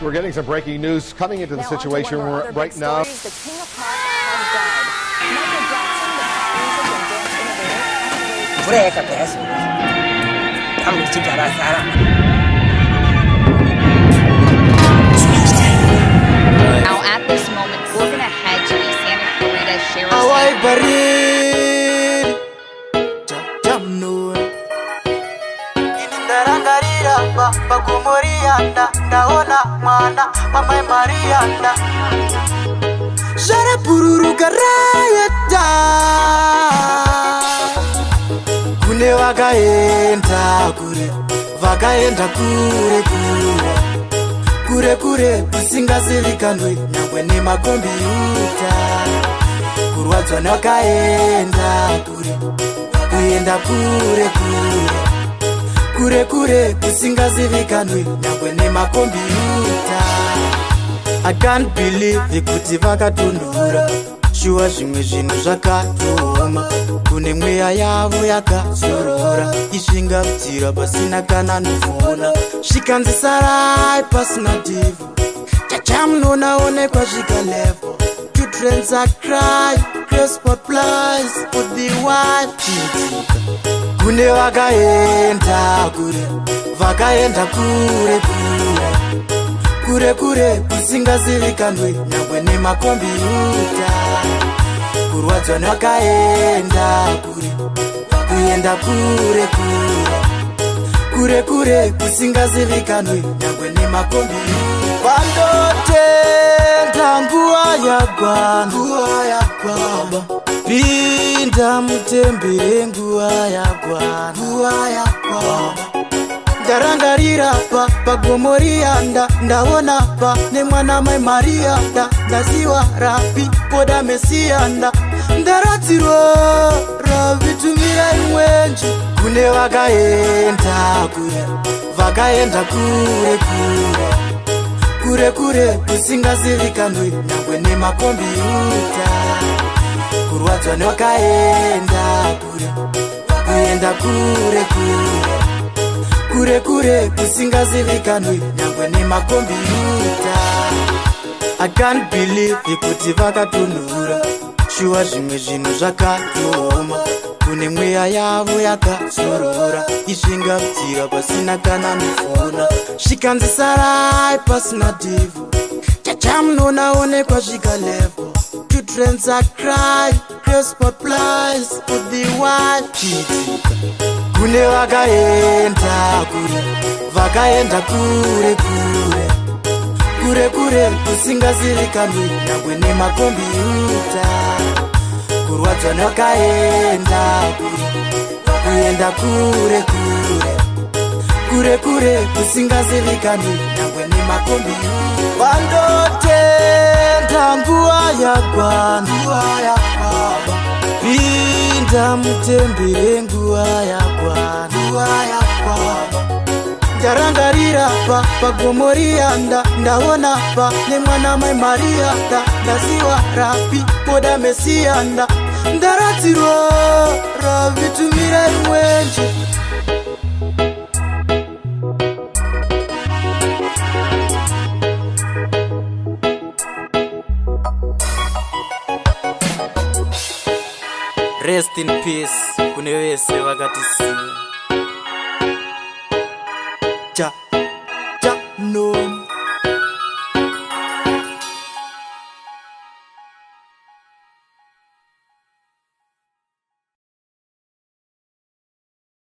We're getting some breaking news coming into the Now on to situation one of our we're other right big now. stories. The king of pop has died. Michael Jackson, the pop music and dance innovator, passed away. Mvura yakabva yazouya, pamwe tichibva razara. Now, at this moment, we're going to head to the Santa Clarita Sheriff's Awaibariri jamnura ini ndarangarira pagomoriyanda ndaona mwana wamai Mariyanda zvarabhururuka raeta kune vakaenda kure, vakaenda kure kure kure kure kusingazivikanwe nyangwe nemakombiyuta. Kurwadzwa nakaenda kure, kuenda kure kure kure kure kusingazivikanwe nyangwe nemakombiyuta. I can't believe kuti vakatonhora. Shuwa, zvimwe zvinhu zvakatooma. Kune mweya yavo yakazorora, isvingabvira pasina kana nofona. Zvikanzi sarai pasina dhivhu, chachamunonaonekwa svika level. Children are cry, transport plies for the wife. Chiitika kune vakaenda kure, vakaenda kure kure kure kure kusingazivikanwe nyangwe nemakombiyuta. Kurwadzwa nakaenda kure, kuenda kure kure kure kure kusingazivikanwe nyangwe nemakombiyuta. Vandotenda nguva yakwana, nguva yakwana. Pinda mutembere, nguva yakwana, nguva yakwana. Ndarangarira pagomoriyanda ndaona pa nemwana mai Mariya nda ndaziwa rapi poda Mesiyanda ndaradzirwa ravitumira imwenje kune vakaenda kure, vakaenda kure kure kure kure kusingazivikanwe nyangwe nemakombiyuta. Kurwadzwa nevakaenda kure, kuenda kure kure kure kure kusingazivikanwe nyangwe nemakombiyuta. I can't believe kuti vakatonhora. Shuwa, zvimwe zvinhu zvakatooma. Kune mweya yavo yakazorora, isvingabvira pasina kana nofona. Zvikanzi sarai pasina dhivhu, chachamunonaonekwa svika level. Children are cry, transport plies for the wife. Chiitika kune vakaenda kure, vakaenda kure kure kure kure kusingazivikanwe nyangwe nemakombiyuta. Kurwadzwa nakaenda kure, kuenda kure kure kure kure kusingazivikanwe nyangwe nemakombiyuta. Vandotenda nguva yakwana, nguva yakwana. Pinda mutembere, nguva yakwana, nguva yakwana. Ndarangarira pagomoriyanda ndaona pa nemwana mai Mariya nda ndaziwa rapi poda Mesiyanda ndaradzirwa ravitumira imwenje. Rest in peace kune vese vakatisiya.